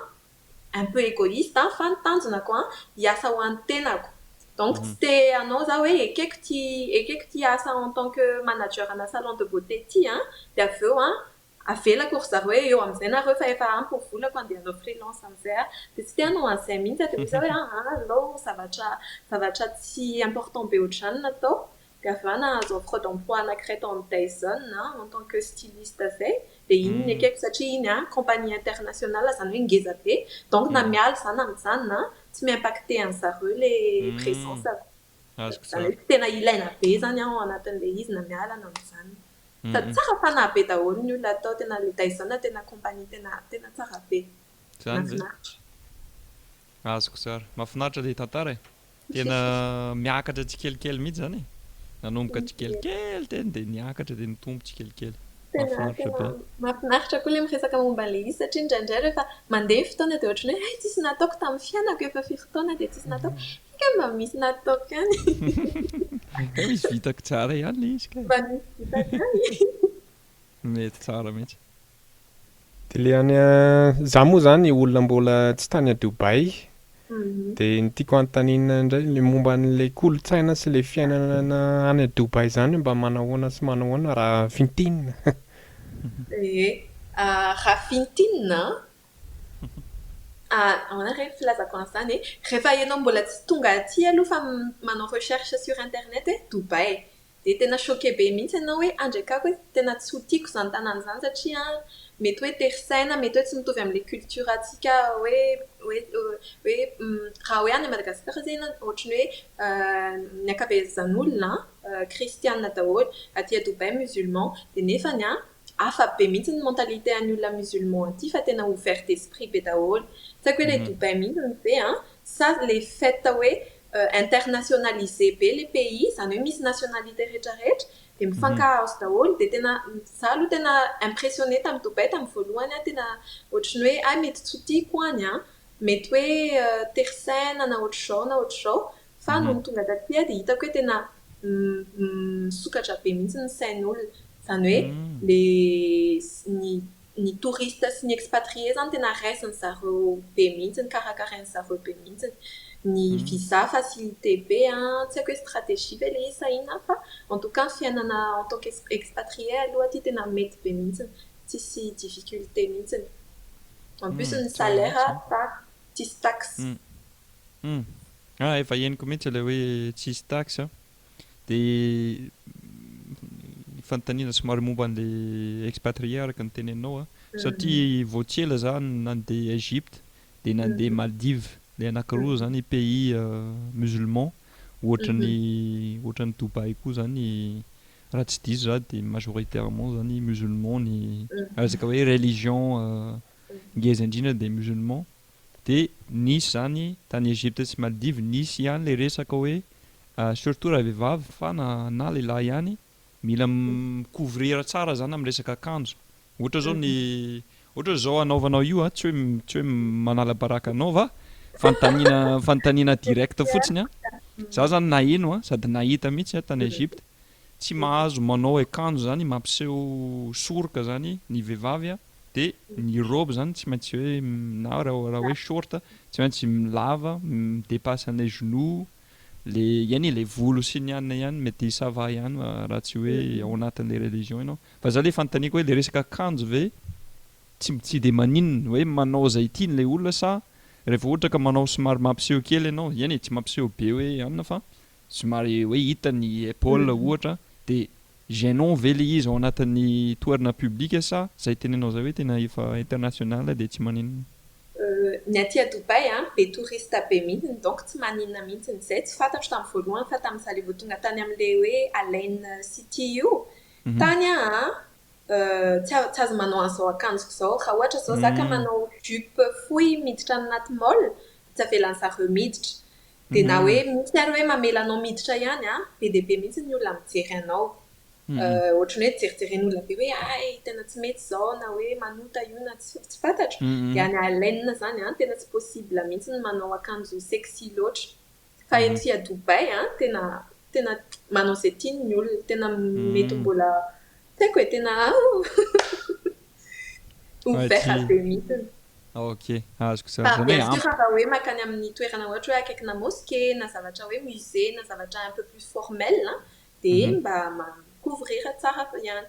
un peu égoïste fa ny tanjonako an hiasa ho an'ny tenako. Donc tsy te hanao za hoe ekeko ty asa en tant que manager ana salon de beauté ty an, dia avy eo an avelako ry zareo hoe eo amin'izay nareo fa efa ampy ny volako, andeha hanao freelance amin'izay aho. Dia tsy te hanao an'izay mihitsy aho, dia hoy za hoe aleo zavatra tsy important be ohatr'izany no atao. Dia avy eo aho nahazo offre d'emploi anankiray tao amin'ny Dyson en tant que styliste zay, dia iny no ekeko satria iny an compagnie internationale, izany hoe ngeza be, donc na miala za na mijanona tsy mi-impacter an'zareo le présence-ko. Izany hoe tena ilaina be zany aho ao anatin'ilay izy na miala na mijanona. Sady tsara fanahy be daholo ny olona atao, tena le Dyson tena compagnie tena tsara be. Zany ve? Mahafinaritra. Azoko tsara. Mahafinaritra ilay tantara e. Tena miakatra tsikelikely mihitsy zany e. Nanomboka tsikelikely teny dia niakatra dia nitombo tsikelikely. Tena Mahafinaritra tena be. mahafinaritra koa ilay miresaka momba an'ilay izy satria indraindray rehefa mandeha ny fotoana dia ohatran'ny hoe hay tsisy nataoko tamin'ny fiainako efa firy taona dia tsisy nataoko. Hay kay mba misy nataoko ihany. Kay misy vitako tsara ihany ilay izy kay. Mba misy vitako ihany. Mety tsara mihitsy. Dia le any za moa zany olona mbola tsy tany a Dubaï dia ny tiako anontaniana indray le momba an'ilay kolontsaina sy le fiainana any a Dubaï zany mba manahoana sy manahoana raha fintinina. Ie, raha fintinina an, ahoana re ny filazako an'izany e? Rehefa ianao mbola tsy tonga aty aloha fa manao recherche sur internet hoe Dubaï, Dia tena choqué be mihitsy ianao hoe andrekako hoe tena tsy ho tiako izany tanàna izany satria mety hoe tery saina, mety hoe tsy mitovy amin'ilay culture antsika hoe hoe hoe raha hoe any Madagasikara izay ianao ohatran'ny hoe ny ankabeazan'olona kristiana daholo, aty à Dubaï musulman, dia nefany an hafa be mihitsy ny mentalité an'ny olona musulman aty fa tena ouvert d'esprit be daholo. Tsy haiko hoe ilay Dubaï mihitsy ve an sa ilay fait hoe internationalisé be le pays, izany hoe misy nationalité rehetra rehetra, dia mifankahazo daholo, dia tena za aloha tena impressionné tamin'i Dubaï tamin'ny voalohany aho tena ohatran'ny hoe hay mety tsy ho tiako any an, mety hoe tery saina na ohatr'izao na ohatr'izao, fa nony tonga taty aho dia hitako hoe tena misokatra be mihitsy ny sain'olona, izany hoe le ny ny touriste sy ny expatrié zany tena raisin zareo be mihitsy, karakarain zareo be mihitsy. Ny visa facilité be an, tsy haiko hoe stratégie ve ilay izy sa inona fa en tout cas ny fiainana en tant qu'expatrié aloha aty tena mety be mihitsy, tsisy difficulté mihitsy. En plus ny Tsara salaire mihitsy zany. tsara, tsisy taxe. Ah, efa henoko mihitsy ilay hoe tsisy taxe an. Dia ny fanontaniana somary momba an'ilay expatrié araka ny teneninao an, satria vao tsy ela za nandeha Egypte dia nandeha Maldives, ilay anankiroa zany pays musulman ohatran'ny ohatran'ny Dubaï koa zany raha tsy diso za dia majoritairement zany musulman ny resaka hoe religion ngeza indrindra dia musulman Dia nisy zany tany Egypte sy Maldives nisy ihany le resaka hoe surtout raha vehivavy fa na na lehilahy ihany mila mi-couvrir tsara zany amin'ny resaka akanjo. Ohatra zao ny ohatra hoe zao anaovanao io a, tsy hoe tsy hoe manala baraka anao va fanontaniana fanontaniana direct fotsiny a. Za zany naheno a sady nahita mihitsy a tany Egypte tsy mahazo manao akanjo zany mampiseho soroka zany ny vehivavy a. De ny robe zany tsy maintsy hoe na raha raha hoe short tsy maintsy lava mi-depasse an'ilay genou, le eny e le volo sy ny anona ihany mety ça va ihany raha tsy hoe ao anatin'ilay religion ianao. Fa za le fanontaniako hoe le resaka akanjo ve tsy tsy de maninona hoe manao izay tiany ilay olona sa rehefa ohatra ka manao somary mampiseho kely ianao, eny e tsy mampiseho be hoe anona fa somary hoe hita ny épaule ohatra de Gênant ve le izy ao anatin'ny toerana public sa zay tenenao zay hoe tena efa international dia tsy maninona? Ny aty à Dubaï an, be touriste be mihitsiny donc tsy maninona mihitsiny. Izay tsy fantatro tamin'ny voalohany fa tamin'izaho le vao tonga tany amin'ilay hoe Al Ain City io, tany aho an, tsy tsy azo manao an'izao akanjoko izao. Raha ohatra izao za ka manao jupe fohy miditra any anaty mall, tsy avelan'zareo miditra. Dia na hoe misy ary hoe mamela anao miditra ihany an, be dia be mihitsy ny olona mijery anao. Ohatran'ny hoe jerijeren'olona be hoe hay tena tsy mety izao na hoe manota io na tsy tsy fantatro. Dia any Al Ain izany an, tena tsy possible mihitsy ny manao akanjo sexy loatra. Fa ety à Dubaï an, tena tena manao izay tiany ny olona. Tena mety mbola tsy haiko e, tena ouvert be mihitsy. Ok, azoko tsara. Zany hoe Bien sûr ampy. raha hoe mankany amin'ny toerana ohatra hoe akaikina mosquée na zavatra hoe musée na zavatra un peu plus formel dia mba mi-couvrir tsara ihany.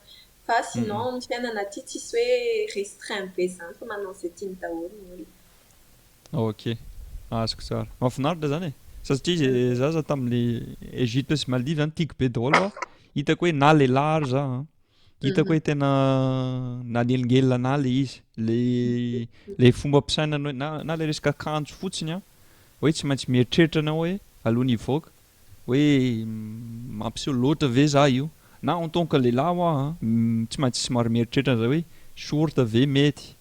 Fa sinon ny fiainana aty tsisy hoe restreint be izany fa manao izay tiany daholo ny olona. Ok, azoko tsara. Mahafinaritra zany e. Satria za za tamin'le Egypte sy Maldives zany tiako be daholo fa hitako hoe na lehilahy ary za an, Hitako hoe tena nanelingelina anah le izy, le le fombam-pisainana hoe na na le resaka akanjo fotsiny an, hoe tsy maintsy mieritreritra anao hoe alohan'ny hivoaka hoe mampiseho loatra ve za io, na en tant que lehilahy hoa an, tsy maintsy somary mieritreritra an'izay hoe short ve mety,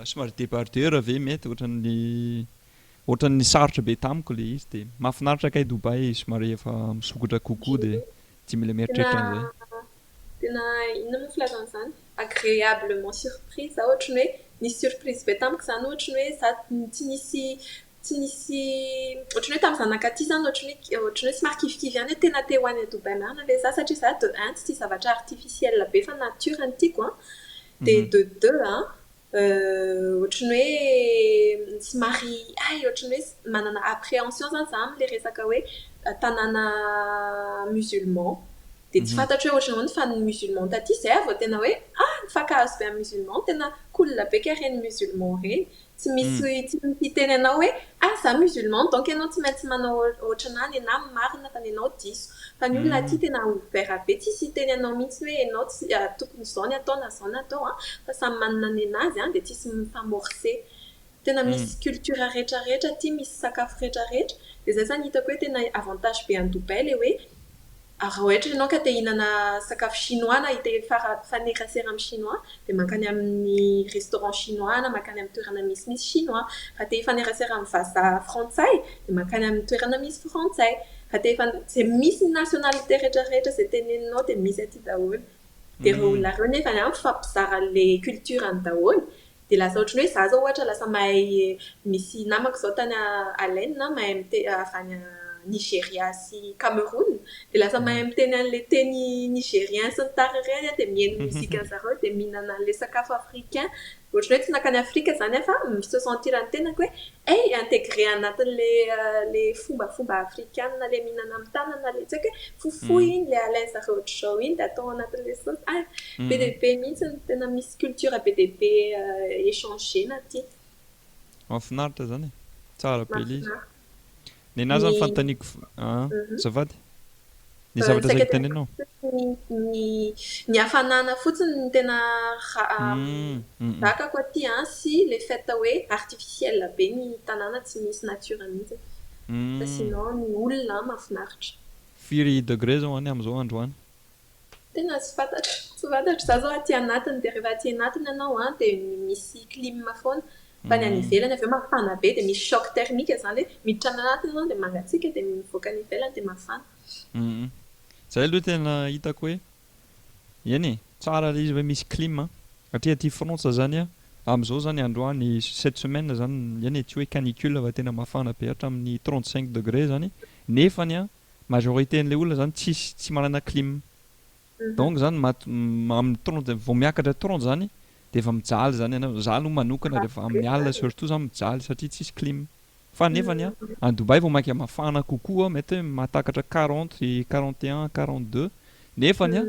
somary debardeur ve mety, ohatran'ny ohatran'ny sarotra be tamiko le izy de mahafinaritra kay Dubaï somary efa misokatra kokoa de tsy mila Tena mieritreritra an'izay. Tena inona moa filazana izany? Agréablement surprise za, ohatran'ny hoe nisy surprise be tamiko izany, ohatran'ny hoe za tsy nisy ohatran'ny hoe tamin'ny zanaka aty zany, ohatran'ny hoe somary kivikivy ihany hoe tena te ho any à Dubaï marina ve za, satria za de un tsy tia zavatra artificiel be fa nature no tiako an, dia de deux an ohatran'ny hoe somary ay ohatran'ny hoe manana appréhension zany za amin'ilay resaka hoe tanàna musulman, dia tsy fantatro hoe ohatran'ny ahoana. Fa ny musulman taty zay aho vao tena hoe ah, mifankahazo be amin'ny musulman, tena cool be ka ireny musulman ireny, tsy misy hiteny anao hoe ah, za musulman donc ianao tsy maintsy manao ohatranahy, ny anahy marina fa ny anao diso. Fa ny olona aty tena ouvert be, tsisy hiteny anao mihitsy hoe ianao tsy tokony izao ny atao na izao ny atao an, fa samy manana ny anazy an, dia tsisy mifamorcer. Tena misy culture rehetrarehetra aty, misy sakafo rehetrarehetra, dia zay zany hitako hoe tena avantage be any Dubaï, le hoe raha ohatra ianao ka te hihinana sakafo chinois na te hifanerasera amin'ny chinois, dia mankany amin'ny restaurant chinois na mankany amin'ny toerana misimisy chinois. Raha te hifanerasera amin'ny vazaha frantsay, dia mankany amin'ny toerana misy frantsay. Raha te zay misy nationalité rehetrarehetra izay teneninao dia misy aty daholo. Dia ireo olona ireo nefa an mifampizara an'ilay culture any daholo, dia lasa ohatran'ny hoe za zao ohatra lasa mahay, misy namako izao tany Al Ain mahay avy any Nigeria sy Cameroun, dia lasa mahay miteny an'ilay teny nigérien sy ny tariny ireny dia mihaino mozika zareo, dia mihinana an'ilay sakafo africain. Ohatran'ny hoe tsy nankany Afrika zany aho fa mi-se sentir ny tenako hoe hey, intégré anatin'ilay le fombafomba afrikana, le mihinana amin'ny tanana, le tsy haiko hoe fohifohy iny le alain zareo ohatr'izao iny dia atao anatin'ilay saosy. Ah, be dia be mihitsy, tena misy culture be dia be échangena aty. Mahafinaritra zany e, tsara be ilay izy. Ny anahy zany fanontaniako azafady, ny zavatra saika saika tenenao. Ny hafanana fotsiny no tena zakako aty an, sy le fait hoe artificiel be ny tanàna, tsy misy nature mihitsy, fa sinon ny olona mahafinaritra. Firy degré zao any amin'izao androany? Tena tsy fantatro. Za zao aty anatiny, dia rehefa aty anatiny ianao an, dia misy clim foana, fa ny any ivelany avy eo mafana be, dia misy choc thermique zany hoe miditra any anatiny ianao dia mangatsiaka, dia mivoaka any ivelany dia mafana. Zay aloha tena hitako hoe eny e, tsara ilay izy hoe misy clim satria aty Frantsa zany a amin'izao zany androany, cette semaine zany, eny e, tsy hoe canicule fa tena mafana be hatramin'ny 35 degré zany, nefany a majorité n'ilay olona zany tsisy, tsy manana clim. Donc zany amin'ny 30 vao miakatra 30 zany dia efa mijaly zany ianao. Za aloha manokana rehefa amin'ny alina surtout zany mijaly satria tsisy clim. Fa nefany a any Dubaï vao mainka mafana kokoa, mety hoe mahatakatra 40, 41, 42, nefany a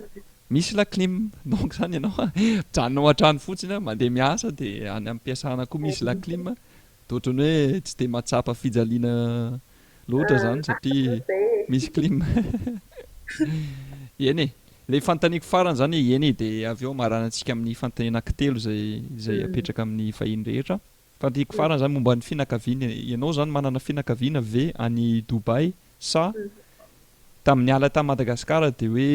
misy la clim. Donc zany ianao mijanona ao an-trano fotsiny a mandeha miasa, dia any am-piasana koa misy la clim, dia ohatran'ny hoe tsy dia mahatsapa fijaliana loatra zany satria misy clim. Eny e, le fanontaniako farany zany, eny e, dia avy eo amaranantsika amin'ny fanontaniana anankitelo zay apetraka amin'ny vahiny rehetra. Fanontaniako farany zany momba ny fianakaviana. Ianao zany manana fianakaviana ve any Dubaï sa tamin'ny niala tamin'i Madagasikara dia hoe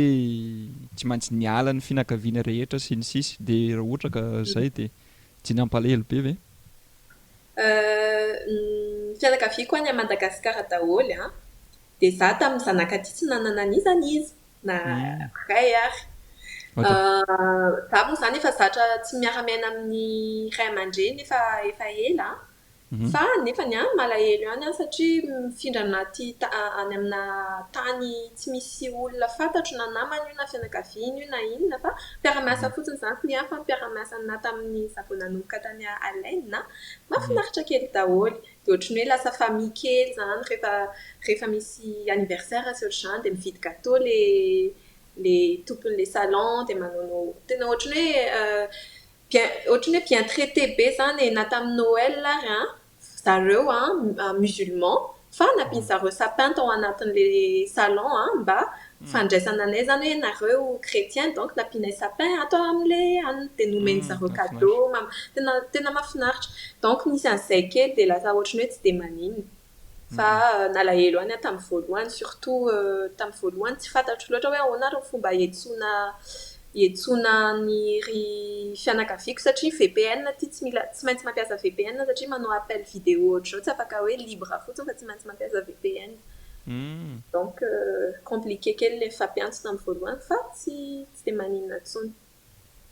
tsy maintsy niala ny fianakaviana rehetra sy ny sisy? Dia raha ohatra ka zay, dia tsy nampalahelo be ve? Ny fianakaviako any Madagasikara daholo an, dia za tamin'ny zanaka aty tsy nanana an'iza n'iza na ray ary. Za moa zany efa zatra tsy miara-miaina amin'ny ray aman-dreny efa ela, fa nefany an malahelo ihany aho satria mifindra anaty any amina tany tsy misy olona fantatro, na namana io na fianakaviana io na inona, fa mpiara-miasa fotsiny izany client, fa mpiara-miasa aminahy tamin'ny za vao nanomboka tany Al Ain mahafinaritra kely daholo. Dia ohatran'ny hoe lasa famille kely zany rehefa misy anniversaire sy ohatr'izany, dia mividy gâteau le tompon'le salon, dia manaonao tena ohatran'ny hoe bien, ohatran'ny hoe bien traité be zany e. Na tamin'ny Noël ary an, zareo an musulman, fa nampiany zareo sapin tao anatin'le salon an, mba fandraisana anay zany hoe nareo chrétien, donc nampianay sapin ato amin'le hanina, dia nomeny zareo cadeau, tena mahafinaritra. Donc nisy an'izay kely dia lasa ohatran'ny hoe tsy dia maninona, fa nalahelo ihany aho tamin'ny voalohany, surtout tamin'ny voalohany tsy fantatro loatra hoe ahoana ary ny fomba hiantsoana ny ry fianakaviako, satria VPN aty, tsy mila, tsy maintsy mampiasa VPN satria manao appel vidéo ohatr'izao tsy afaka hoe libre fotsiny fa tsy maintsy mampiasa VPN. Donc compliqué kely le mifampiantso tamin'ny voalohany fa tsy tsy dia maninona intsony.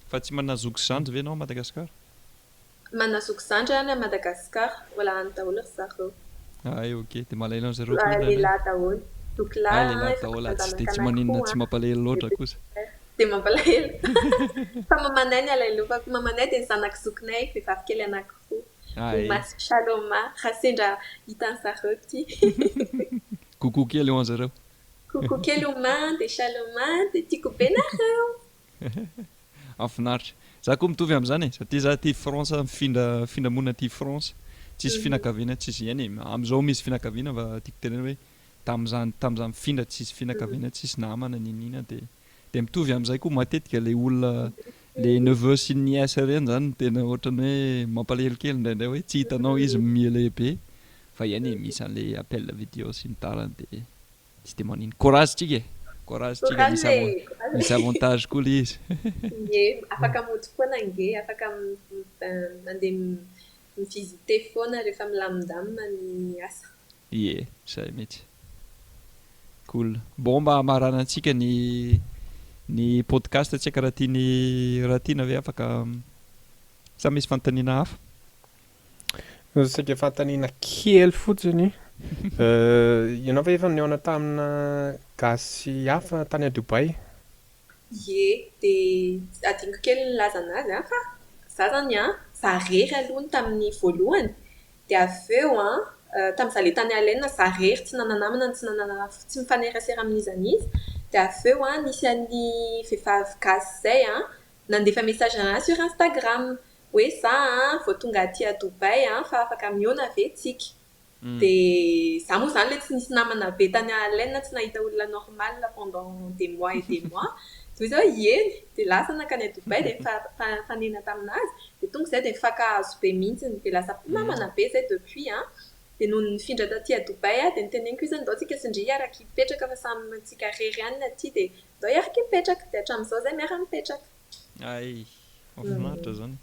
Fa tsy manana zoky sy zandry ve ianao à Madagascar? Manana zoky sy zandry aho any à Madagascar, mbola any daholo ry zareo. Hay ok, dia malahelo an'zareo koa indraindray. Lehilahy daholo, zoky lahy Hay an, lehilahy efa daholo, ah tsy dia manan-janaka tsy maninona anankiroa tsy an, mampalahelo loatra dia kosa. dia mampalahelo. Fa mamanay ny alahelovako, mamanay dia ny zanak'i zokinay vehivavy kely anankiroa, Hay. Oma sy Shaloma, raha sendra hitan'zareo ity. Coucou kely ho an'zareo. Coucou kely Oma dia Shaloma dia tiako be nareo. Mahafinaritra. Za koa mitovy amin'izany e, satria za aty France mifindra mifindra monina aty France, tsisy fianakaviana tsisy eny e, amin'izao misy fianakaviana fa tiako tenenina hoe tamin'izany tamin'izaho mifindra tsisy fianakaviana tsisy namana n'inon'inona dia dia mitovy amin'izay koa matetika ilay olona le neveu sy nièce ireny zany no tena ohatran'ny hoe mampalahelo kely indraindray hoe tsy hitanao izy miha-lehibe fa eny e, misy an'ilay appel vidéo sy ny tariny dia Tsy dia manino. Courage tsika e! Courage tsika, misy Courage e! Courage misy e! avantage koa le izy. Ie, afaka mody foana ange, afaka mandeha mi-visiter foana rehefa milamindamina ny asa. Ie, zay mihitsy. Cool. Bon mba hamaranantsika ny ny podcast tsika raha tian'i raha tiana ve afaka sa misy fanontaniana hafa? Saika fanontaniana kely fotsiny, ianao ve efa nihaona tamina gasy hafa tany à Dubaï? Ie, dia adinoko kely ny nilaza an'azy an, fa za zany an, za irery aloha ny tamin'ny voalohany, dia avy eo an, tamin'izaho ilay tany Al Ain za irery tsy nana-namana, tsy nanana, tsy mifanerasera amin'iza n'iza, dia avy eo an, nisy an'ny vehivavy gasy izay an, nandefa message an'ahy sur Instagram, Hoe za an vao tonga aty à Dubaï an fa afaka mihaona ve tsika? De za moa zany le tsy nisy namana be tany Al Ain tsy nahita olona normal pendant des mois et des mois de hoy za hoe ieny de lasa nankany à Dubaï de nifanena tamin'azy de tonga zay de nifankahazo be mihitsiny de lasa mpinamana be zay depuis an de nony nifindra taty à Dubaï aho de noteneniko izy hoe ndao tsika sy ndry hiaraka hipetraka fa samy tsika rery ihany ny aty de ndao hiaraka hipetraka de hatramin'izao zay miara mipetraka. Hay, mahafinaritra zany.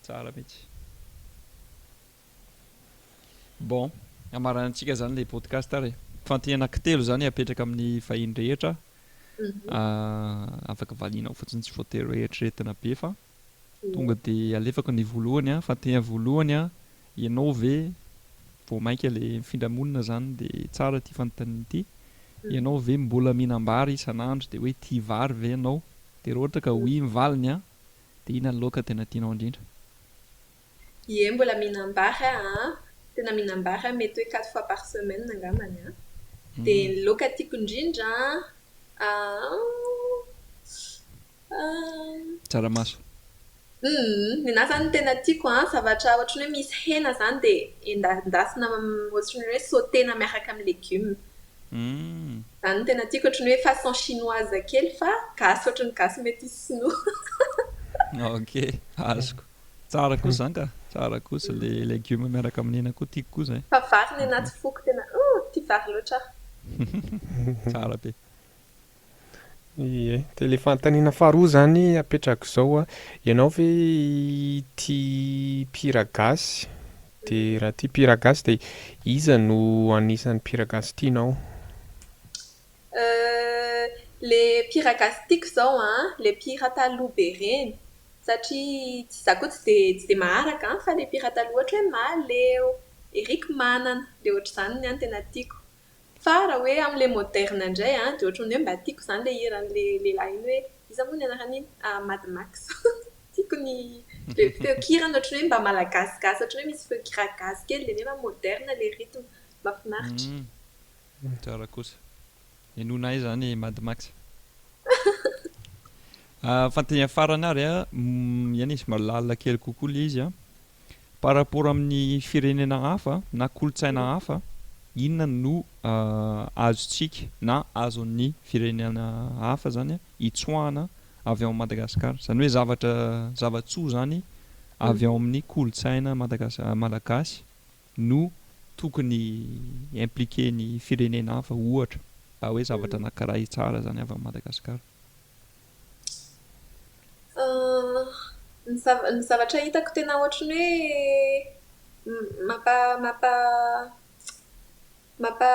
Tsara mihitsy. Bon, hamaranantsika zany le podcast ary e. Fanontaniana anankitelo zany apetraka amin'ny vahiny rehetra. Afaka valianao fotsiny tsy voatery hoe eritreretina be fa tonga dia alefako ny voalohany an. Fanontaniana voalohany an, ianao ve vao mainka le mifindra monina zany dia tsara ity fanontaniana ity. Ianao ve mbola mihinam-bary isan'andro dia hoe tia vary ve ianao? Dia raha ohatra ka oui ny valiny an, dia inona ny laoka tena tianao indrindra? Ie mbola mihinam-bary aho an, tena mihinam-bary aho mety hoe quatre fois par semaine angambany an. Dia ny laoka tiako indrindra an, Tsaramaso. Humm, ny anahy zany ny tena tiako an, zavatra ohatran'ny hoe misy hena zany dia endasina ohatran'ny hoe sauter-na miaraka amin'ny legioma. Humm. Zany no tena tiako, ohatran'ny hoe façon chinoise kely fa gasy ohatran'ny gasy metisy sinoa. Ok, azoko. Tsara kosa zany ka, tsara kosa le legioma miaraka amin'ny hena koa tiako koa zay. Fa vary ny anaty foko tena oh, tia vary loatra aho. Tsara be. Ie, dia ilay fanontaniana faharoa izany apetrako izao an, ianao ve tia mpihira gasy? Dia raha tia mpihira gasy dia iza no anisan'ny mpihira gasy tianao? Euh, le mpihira gasy tiako izao an, le mpihira taloha be ireny, satria tsy za koa tsy dia tsy dia maharaka an, fa le mpihira taloha ohatra hoe Mahaleo, Eric Manana, le ohatr'izany ny ahy no tena tiako. Fa raha hoe amin'ilay moderne indray an, dia ohatran'ny hoe mba tiako izany ilay hiran'ilay lehilahy iny hoe, iza moa ny anaran'iny? Mad Max. Tiako ny ilay feon-kirany ohatran'ny hoe mba malagasigasy, ohatran'ny hoe misy feon-kira gasy kely dia nefa moderne ilay rythme. Mahafinaritra. Tsara kosa. Henoinay izany Mad Max. Fanontaniana farany ary an, eny e, somary lalina kely kokoa ilay izy an. Par rapport amin'ny firenena hafa na kolontsaina hafa, inona no azontsika na azon'ny firenena hafa zany hitsoahana avy ao Madagascar? Zany hoe zavatra zava-tsoa zany avy ao amin'ny kolontsaina madagas- malagasy no tokony impliquer ny firenena hafa ohatra mba hoe zavatra anankiray tsara zany avy ao Madagascar. Ny zava- ny zavatra hitako tena ohatran'ny hoe mampa mampa Mampa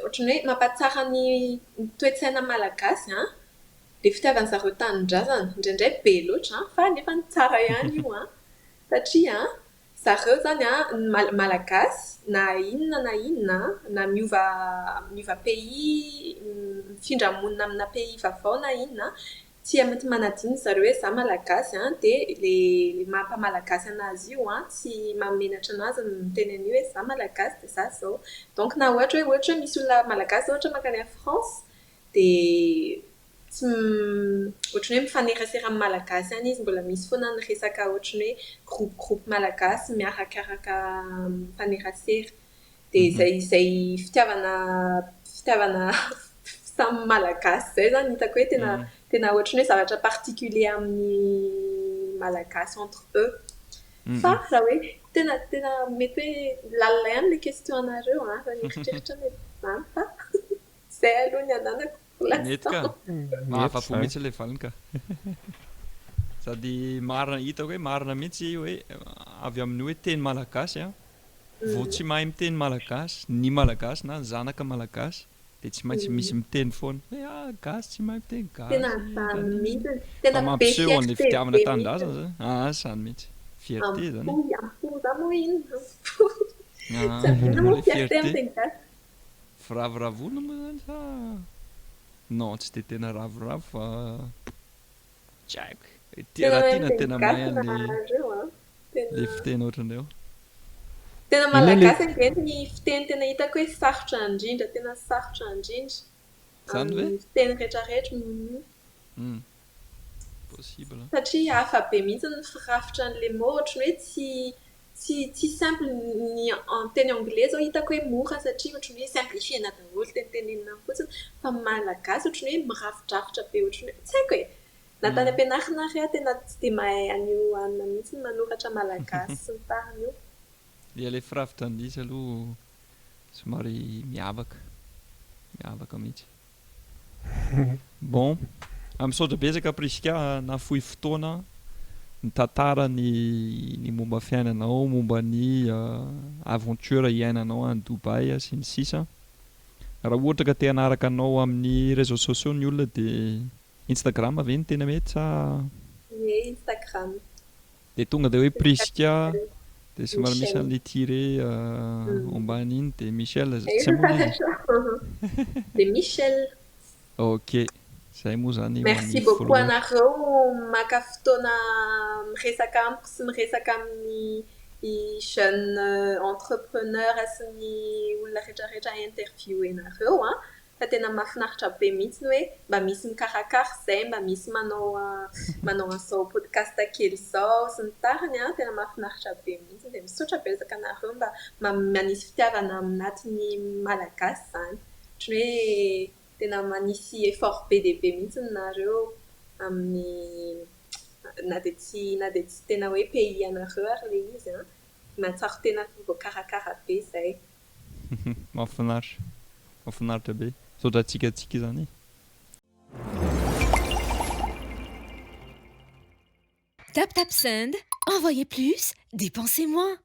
ohatran'ny hoe mampatsara ny toe-tsaina malagasy an, ilay fitiavan'ny zareo tanindrazana. Indraindray be loatra an, fa nefa tsara ihany io an, satria an, zareo izany an, ny malagasy na inona na inona an, na miova miova pays, mifindra monina amina pays vaovao na inona an, Tsy maintsy manadino zareo hoe za malagasy an, de le le maha malagasy anazy io an tsy mahamenatra anazy ny miteny an'io hoe za malagasy de za zao. Donc na ohatra hoe ohatra hoe misy olona malagasy ohatra mankany à France de tsy ohatran'ny hoe mifanerasera amin'ny malagasy ihany izy, mbola misy foana ny resaka ohatran'ny hoe groupe groupe malagasy miarakaraka mifanerasera. Dia izay izay fitiavana fitiavana samy malagasy izay izany hitako hoe tena tena ohatran'ny hoe zavatra particulier amin'ny malagasy entre eux. Fa raha hoe tena tena mety hoe lalina ihany ilay question anareo an, raha ny eritreritra mety izany fa izay aloha ny ananako pour Mety ka. l'instant. Mety Mahafa-po izany. mihitsy ilay valiny ka. Sady marina, hitako hoe marina mihitsy hoe avy amin'ny hoe teny malagasy an, Vao tsy mahay miteny malagasy ny malagasy na ny zanaka malagasy dia tsy maintsy misy miteny foana hoe ah gasy tsy mahay miteny gasy Tena zany mihitsy, fa tena be mampiseho an'ilay fierté fitiavana be tanindrazana mihitsy. zany, ah zany mihitsy, fierté zany Am-po, e. am-po za moa inona am-po. Ah Tsy adino moa ilay fierté fierté. amin'ny teny gasy. Firavoravoana moa zany sa non tsy dia tena ravoravo fa tsy haiko e, Tena raha mahay tiana miteny tena mahay gasy an'ilay nareo an. Tena le fiteny ohatran'ireo. Tena Inona le malagasy ange ny fiteny tena hitako hoe sarotra indrindra, tena sarotra indrindra Zany ve? amin'ny fiteny rehetrarehetra. Mhm. Hum. Possible. Satria hafa be mihitsy ny firafitra an'ilay mot, ohatran'ny hoe tsy tsy tsy simple ny teny anglais zao hitako hoe mora satria ohatran'ny hoe simplifier-na daholo tenitenenina fotsiny fa ny malagasy ohatran'ny hoe mirafidrafitra be ohatran'ny hoe tsy haiko e! Na tany am-pianarana ary aho tena tsy dia mahay an'io anona mihitsy ny manoratra malagasy sy ny tariny io. Dia ilay firafitra an'ilay izy aloha somary miavaka, miavaka mihitsy. Bon, misaotra betsaka Prisca nahafoy fotoana nitantara ny ny momba fiainanao, momba ny aventure iainanao any Dubaï sy ny sisa. Raha ohatra ka te hanaraka anao amin'ny réseaux sociaux ny olona dia Instagram ve no tena mety sa? Ie, Instagram. Dia tonga dia hoe Prisca, dia somary misy Michel. an'ilay tiret ambany iny dia Michel, Io tsy no moa ilay izy? fantatro. Dia Michel. Ok, izay moa izany ho Merci an'ny beaucoup follower. anareo maka fotoana miresaka amiko sy miresaka amin'ny jeune entrepreneur sy ny olona rehetrarehetra interviewer-nareo an. Fa tena mahafinaritra be mihitsy ny hoe mba misy mikarakara izay, mba misy manao manao an'izao podcast kely izao sy ny tariny an, tena mahafinaritra be mihitsy dia misaotra betsaka anareo mba manisy fitiavana anatin'ny malagasy izany, ohatran'ny hoe tena manisy effort be dia be mihitsy nareo amin'ny na dia tsy na dia tsy tena hoe pays anareo ary ilay izy an, mahatsiaro tena voakarakara be izay. Mahafinaritra. Mahafinaritra be. Misaotra antsika antsika izany e. Tap tap send, envoyez plus, dépensez moins.